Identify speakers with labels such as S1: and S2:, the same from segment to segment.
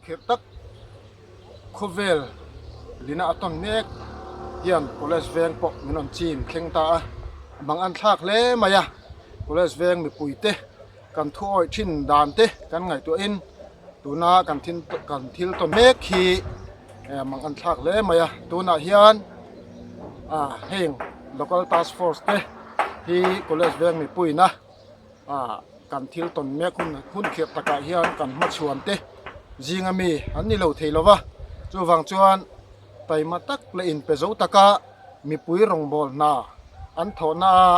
S1: khirh tak khawvel lina a tawn mek hian college veng pawh min rawn chim thleng ta a, bang an thlak hle mai a, college veng mipui te kan thu awih thin dan te kan ngaihtuahin tuna kan thil kan thil tawn mek hi mang an thlak hle mai a, tunah hian ah heng local task force te hi college veng mipuiin a. ah kan thil tawn mek hun hun khirh takah hian kan hmachhuan te zinga mi an ni lo thei lova chuvang chuan taima tak leh inpe zo taka mipui rawngbâwl hna an thawhna a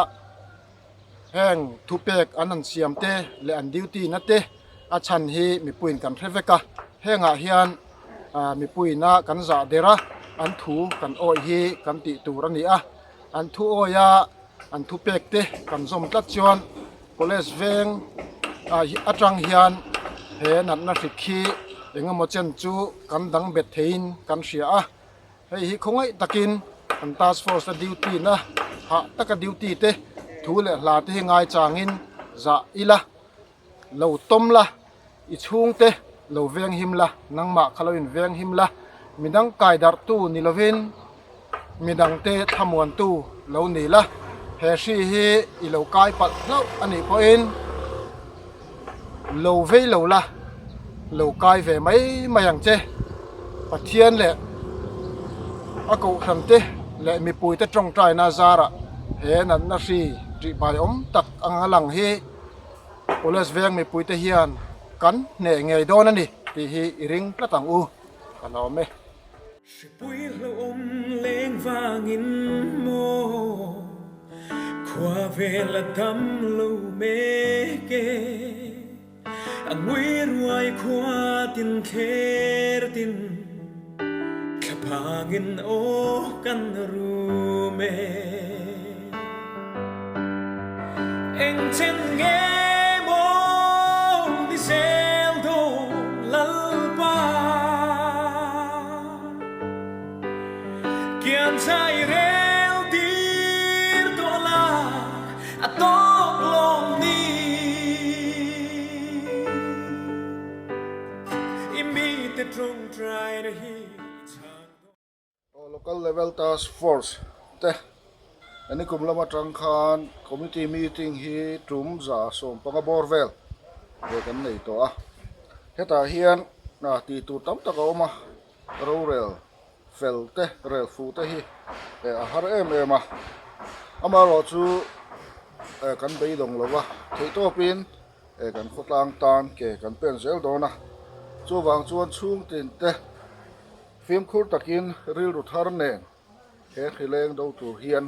S1: heng thupek an han siam te leh an duty na te a chhan hi mipuiin kan hre vek a hengah hian ah mipuiina kan zah der a an thu kan awih hi kan tih tur a ni a an thu awih a. An thupek te kan zawm tlat chuan college veng ah atang hian he natna hrik hi eng emaw chen chu kan dang bet theiin kan hria a, hei hi khawngaih takin an task force a duty na hah taka duty te thu leh hla te hi ngaichangin zah ila lo tawm la i chhungte lo veng him la nangmah kha lo in veng him la midang kai darh tu ni lovin midangte thlamuantu lo ni la he hri hi i lo kai palh hlauh a nih pawhin lo vei lo la lo kai ve mai mai ang che Pathian leh a kohhran te leh mipuite tawngtaina zarah he natna hri tihbai awm tak anga lang hi. College veng mipuite hian kan hneh ngei dawn a ni tih hi i ring tlat ang u, ka lawm e.
S2: Hripui hlauhawm leng vangin maw khua vel a dam lo mek e, a ngui ruai khua tin thler tin thlaphangin aw kan rum e. Eng chen nge maw ni zel dawn Lalpa? Kian chai rel tir tawh la a tawk lawm ni. I mite tawngtaina hi i chhan dawn.
S3: Local Level Task Force te ani kum lam atang khan committee meeting hi tum 150 bawr vel ve kan nei tawh a, hetah hian tih tur tam tak a awm a, rorel fel te rel fuh te hi a har em em a, amaherawh chu kan beidawng lo va, theihtawpin kan khawtlang tan ke kan pen zel dawn a, chuvang chuan chhungtin te. Fimkhur takin rilru thar nen he hrileng do tur hian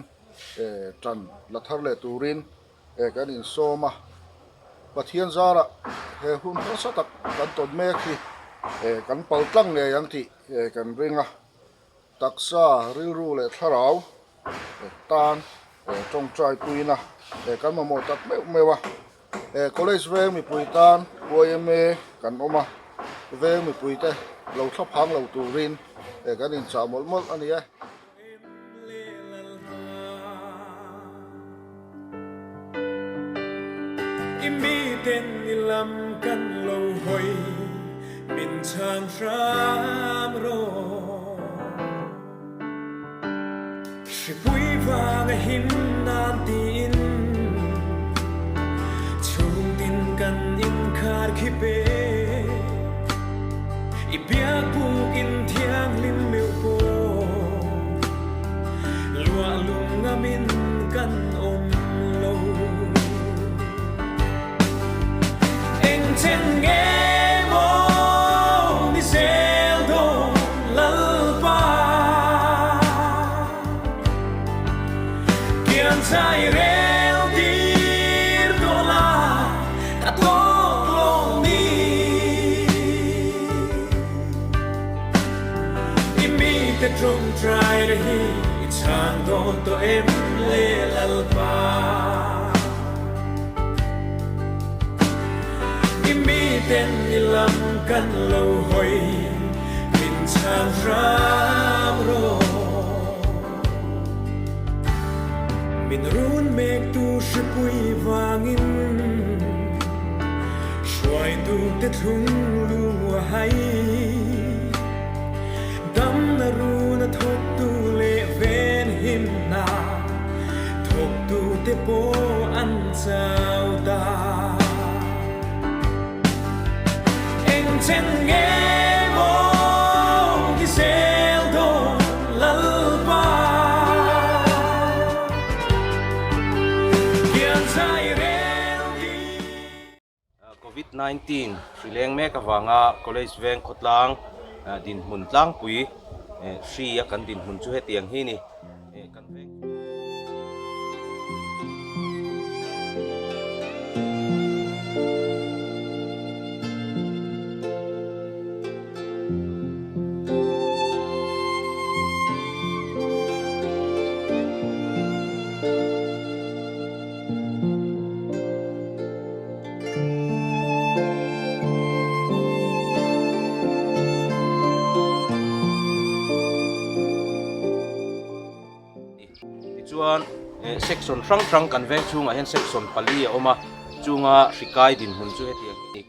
S3: tan la thar leh turin kan insawm a. Pathian zarah he hun harsa tak kan tawn mek hi kan pal tlang ngei ang tih kan ring a. Taksa, rilru leh thlarau tan tawngtai puina kan mamawh tak meuh meuh a. College veng mipui tan YMA kan awm a, veng mipuite lo thla phang lo turin kan inchah mawlh mawlh a ni e.
S2: I miten i lam kan lo hawi min chhang hram rawh. Hripui vang a him nan tiin chhungtin kan inkhar khi pe. I biakbuk in thianghlim meuh pawh luah lung ngamin kan awm lo. Eng chen nge maw ni zel dawn Lalpa? Kian chai rel tir tawh la ka tawk lo ni. I mite tawngtai na hi i chhang dawn tawh em le Lalpa? I miten i lam kan lo hawi min chhang hram rawh. Min run mektu hripui vangin hruaitu. tu te thlung lu a hai. Dam na run a thawk tu leh ven him hna thawk tu te pawh an chau ta. Eng chen nge maw i zel dawn Lalpa? Kian zai rel di.
S4: Covid 19 hri leng mek avanga College veng khawtlang dinhmun tlangpui hri a kan dinhmun chu hetiang hi ni. Kan veng. Tichuan section hrang hrang kan veng chhungah hian section pali a awm a, chunga hri kai dinhmun chu hetiang hi a ni.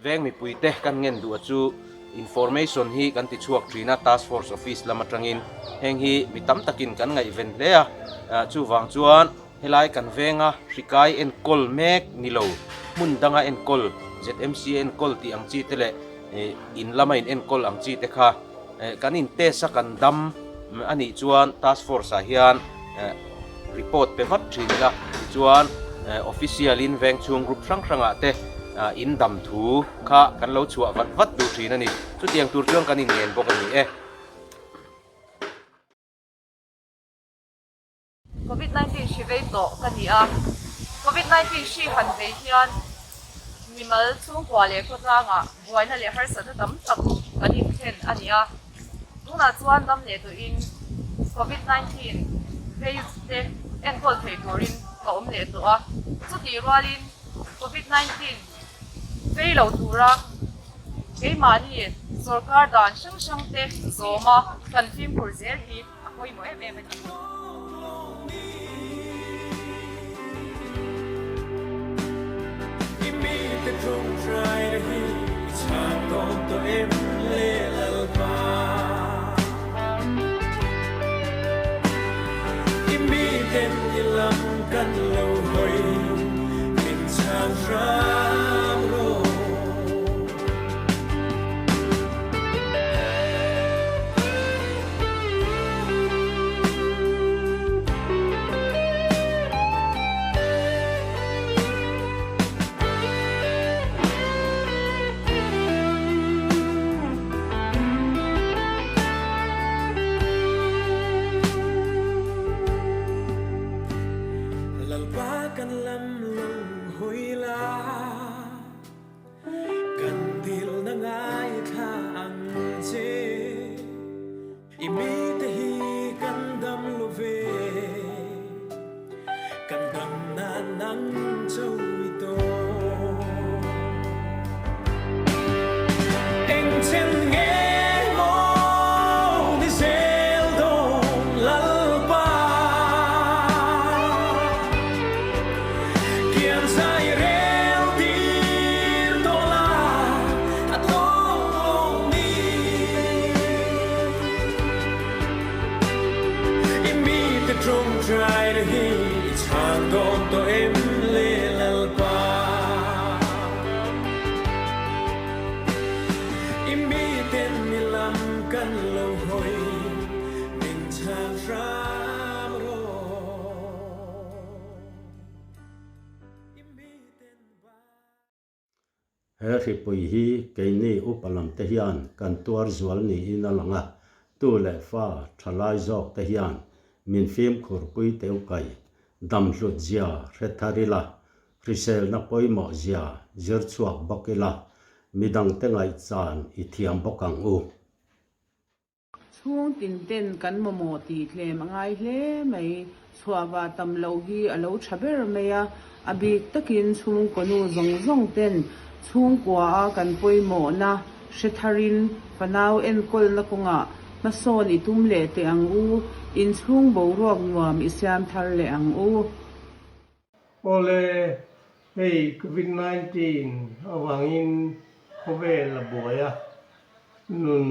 S4: Veng mipuite kan ngen duh a chu information hi kan ti chhuak thin a, task force office lam atangin heng hi mi tam takin kan ngaihven hle a, chuvang chuan helai kan venga hri kai enkawl mek ni lo hmun danga enkawl ZMC a enkawl tih ang chi te leh in lama in enkawl ang chi te kha kan in test a kan dam a nih chuan task force ah hian report pe vat thin ila tichuan official in veng chhung group hrang hrang ah te in dam thu kha kan lo chhuah vat vat duh thin a ni. Chutiang tur chuan kan inngen bawk a ni e.
S5: Covid 19 hri vei tawh ka ni a, Covid 19 hri han vei hian mimal chhungkua leh khawtlangah buaina leh harsatna tam tak kan inthlen a ni a. Tunah chuan dam leh tawhin Covid 19 vei te enkawl thei turin ka awm leh tawh a, chutih rualin Covid 19 vei lo tura keimahni sorkar dan hrang hrang te zawma kan fimkhur zel hi a pawimawh em em a ni.
S2: Lalpa kan lam lo hawi la.
S6: He hripui hi keini upa lam te hian kan tuar zual niin a lang a, tu leh fa thalai zawk te hian min fimkhur pui teu kai, dam hlut zia hre thar ila, hriselna pawimawh zia zir chhuak bawk ila, midangte ngaihchan i thiam bawk ang u.
S7: Chhung tin ten kan mamawh tih tlem a ngai hle mai. Chhuahva tam loh hi a lo tha ber mai a, a bik takin chhungkaw nu zawng zawng ten chhungkua a kan pawimawhna hre tharin fanau enkawlna kawngah hmasawn i tum leh teh ang u, inchhung boruak nuam i siam thar leh ang u.
S8: Awle, hei Covid 19 avangin khawvel a buai a, nun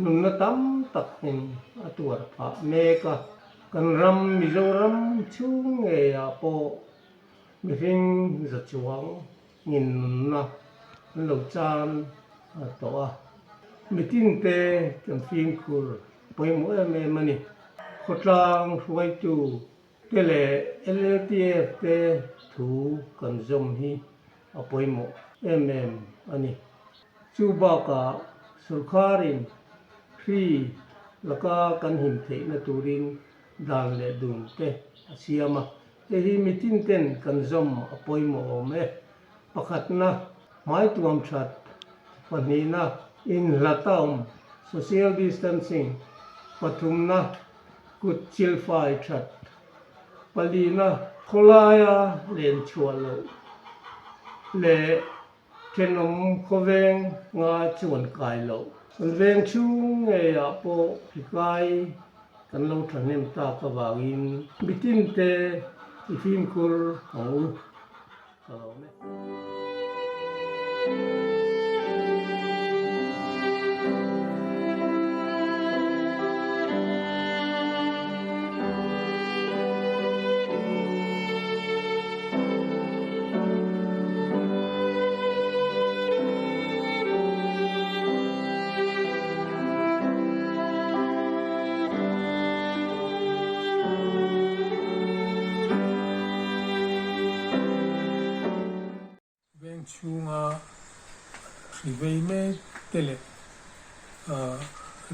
S8: nunna tam tak in a tuar phah mek a. Kan ram Mizoram chhung ngeiah pawh mihring za chuang ngin nunna an lo chan tawh a. Mitinte kan fimkhur pawimawh em em a ni. Khawtlang hruaitu Te leh LLTF te thu kan zawm hi a pawimawh em em a ni. Chu bakah sorkarin hri laka kan him theihna turin dan leh dun te a siam a, hei hi mitin ten kan zawm a pawimawh awm e. Pakhatna, hmai tuam that, pahnihna, inhlat a awm, social distancing, pathumna, Kut chilfai that palina khawlaia len chhuah loh leh thenawm khawveng nga chuan kai loh. Kan veng chhung ngeiah pawh hrikai kan lo thahnem tak avangin mitinte i fimkhur ang u. Ka lawm e.
S9: Veng chhunga hri vei mek te leh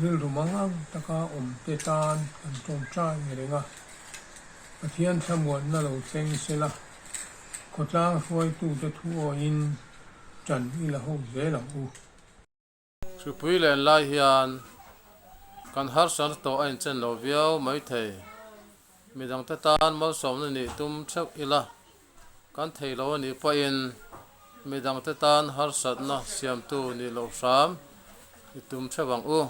S9: rilru mangang taka awm te tan kan tawngtai reng a, Pathian thlamuanna lo thleng sela, khawtlang hruaitute thu awiin ṭan i la ho zel ang u.
S10: Hripui len lai hian kan harsatna tawh a inchen lo viau mai thei. Midangte tan malsawmna nih tum theuh ila, kan thei lo a nih pawhin midangte tan harsatna siamtu nih loh hram i tum theuh ang u.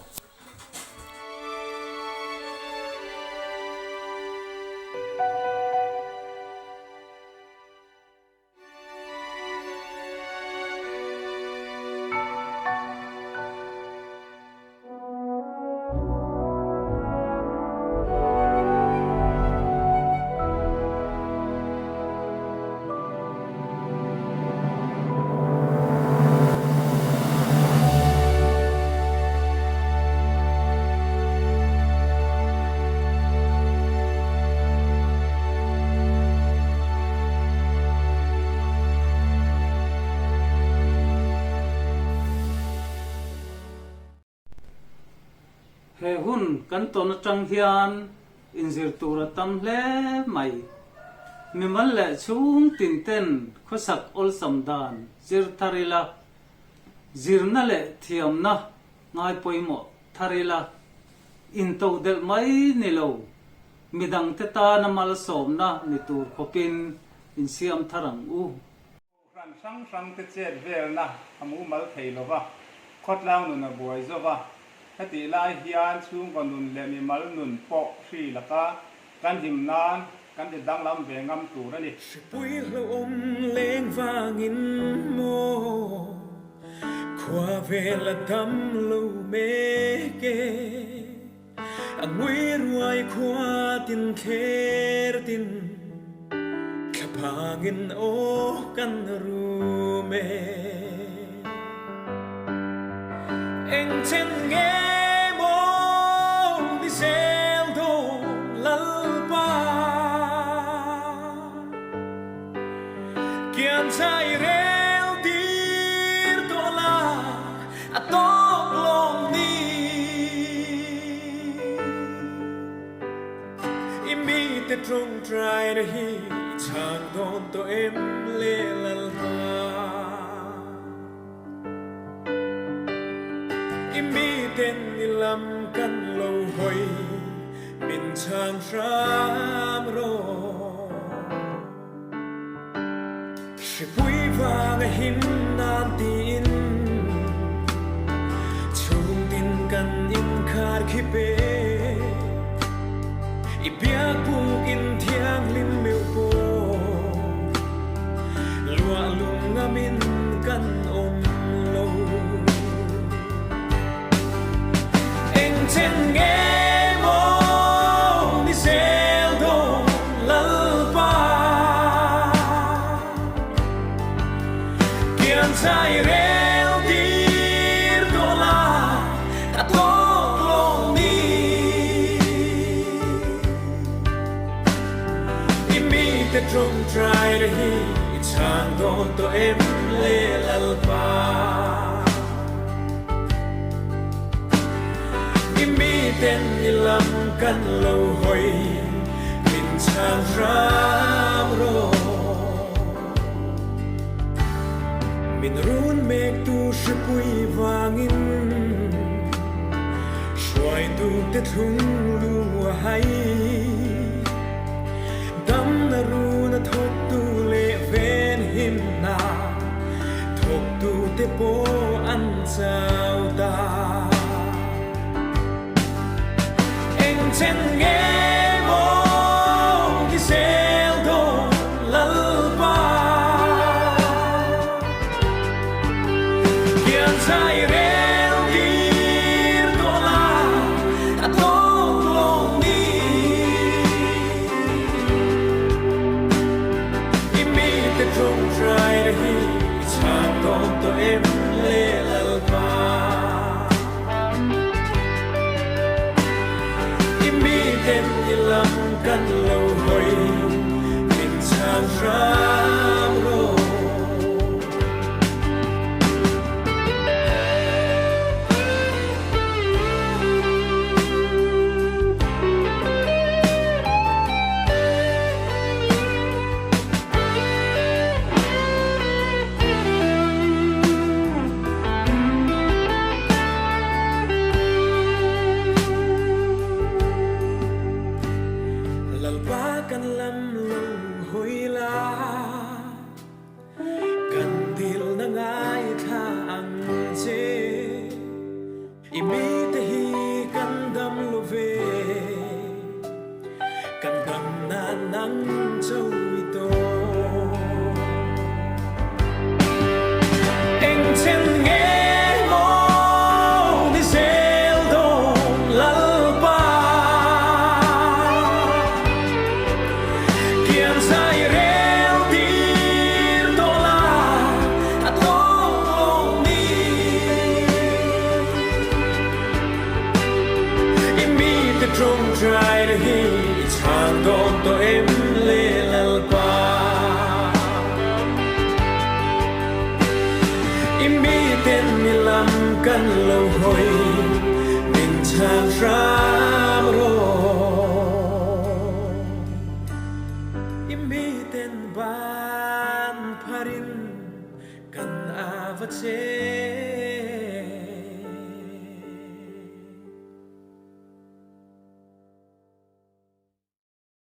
S11: He hun kan tawn atang hian inzir tur a tam hle mai. Mimal leh chhung tin ten khawsak awlsam dan zir thar ila, zirna leh thiamna ngai pawimawh thar ila, intodelh mai ni lo, midangte tana malsawmna ni tur khawpin insiam thar ang u.
S12: Kohhran hrang hrangte chet velna a mumal thei lo va, khawtlang nun a buai zo va. Hetih lai hian chhungkaw nun leh mimal nun pawh hri laka kan him nan kan ti danglam ve ngam tur a ni.
S2: Hripui hlauhawm leng vangin maw khua vel a dam lo mek e, a ngui ruai khua tin thler tin thla phangin aw kan rum e. Eng chen nge maw ni zel dawn Lalpa? Kian chai rel dil. tawngtaina hi i chhang dawn tawh em le Lalpa? I miten i lam kan lo hawi min chhang hram rawh. Hripui vanga him nan tiin chhungtin kan inkhar khi pe. I biakbuk in thianghlim meuh pawh luah lung ngamin kan awm lo. Eng chen nge maw ni zel dawn Lalpa? Kian chai rel tir tawh la ka tawk lawng ni. I mite tawngtaina hi i chhang dawn tawh em le Lalpa? I miten i lam kan lo hawi min chhang hram rawh. Min run mektu hripui vangin hruaitute thlung lu a hai. Damna runa thawktu leh venhimna thawktute pawh an chau ta. Eng chen nge maw ni zel dawn Lalpa? Kian zai rel tir tawh la a tawk lawng ni. I mite tawngtaina hi i chhang dawn tawh em le Lalpa? I miten i lam kan lo hawi min chhang hram rawh. Lalpa kan lam lo hawi la, kan dilna ngaithla ang che. I mite hi kan dam lo ve, kan dam nan nang chawi tawh. Eng chen nge maw ni zel dawn Lalpa? Kian zai rel tir tawh la a tawk lawng ni. I mite tawngtaina hi i chhang dawn tawh em le Lalpa? I miten i lam kan lo hawi min chhang hram rawh. I miten ban pharin kan a va che.